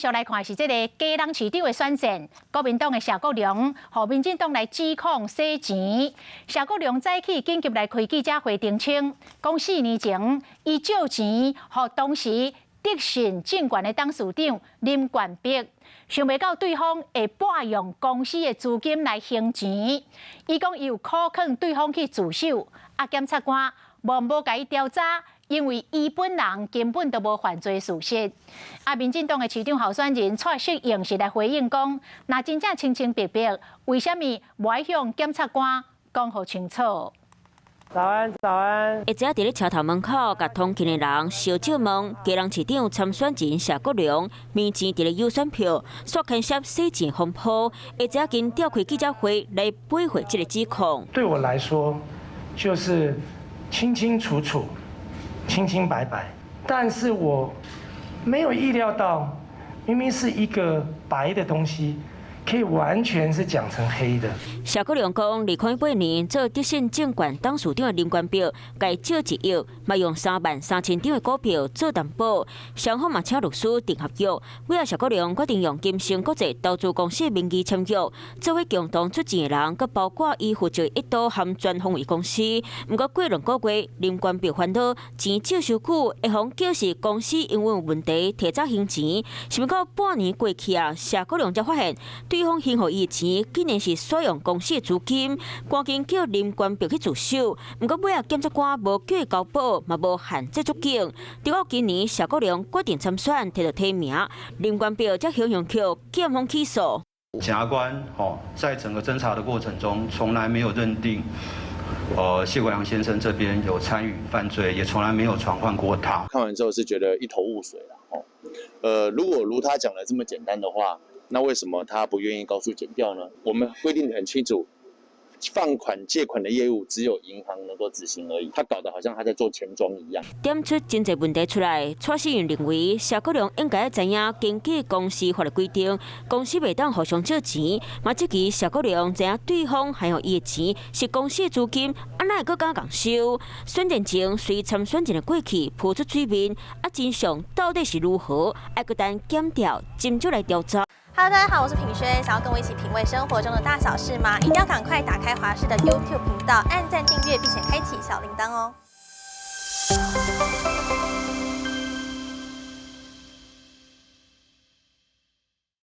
續來看是這个基隆市長的選戰，國民黨的謝國樑，予民進黨來指控洗錢。謝國樑早起緊急來開記者會澄清，講4年前伊借錢予當時德信證券的董事長林冠碧，想袂到對方會撥用公司的資金來還錢。伊講伊有苦勸對方去自首，啊，檢察官無無共伊調查，因為伊本人根本就無犯罪事實。啊，民進黨的市長候選人蔡適應是來回應講，若真正清清白白，為啥物無愛向檢察官講予清楚？早安，早安。一直佇咧車頭門口，共通勤的人相借問，基隆市長參選人謝國樑面前佇咧郵選票，煞牽涉洗錢風波，一直緊召開記者會來駁回這个指控。對我來說，就是清清楚楚、清清白白，但是我沒有意料到，明明是一個白的東西，可以完全是講成黑的。謝國樑講，2018年做德信證券董事長的林冠碧，共借1億，嘛用33,000張的股票做擔保，雙方嘛請律師訂合約。尾仔謝國樑決定用金盛國際投資公司名義簽約，做伙共同出錢的人，閣包括伊負責一多含全方位公司。毋過過2個月，林冠碧煩惱錢借傷久，會予叫是公司營運有問題，提早還錢。想袂到半年過去啊，謝國樑才發現對方還予伊的錢，竟然是使用公司的資金，趕緊叫林冠碧去自首。毋過尾仔檢察官無叫伊交保，嘛無限制出境。直到今年謝國樑決定參選，提著提名，林冠碧才雄雄予檢方起訴。檢察官吼，在整個偵查的過程中，從來沒有認定，謝國樑先生這邊有參與犯罪，也從來沒有傳喚過他。看完之後是覺得一頭霧水啦，吼，如果如他講的這麼簡單的話，那為什麼他不願意告訴檢調呢？我們規定得很清楚，放款借款的業務只有銀行能夠執行而已。他搞得好像他在做錢莊一樣。點出真濟問題出來，蔡適應認為謝國樑應該知影根據公司法的規定，公司袂當互相借錢。嘛，這期謝國樑知影對方還予伊的錢是公司的資金，啊哪會閣敢共收？選戰前隨參選人的過去浮出水面，啊真相到底是如何？愛閣等檢調斟酌來調查。 Hello，大家好，我是品軒，想要跟我一起品味生活中的大小事嗎？一定要趕快打開華視的 YouTube 頻道，按讚訂閱，並且開啟小鈴鐺哦。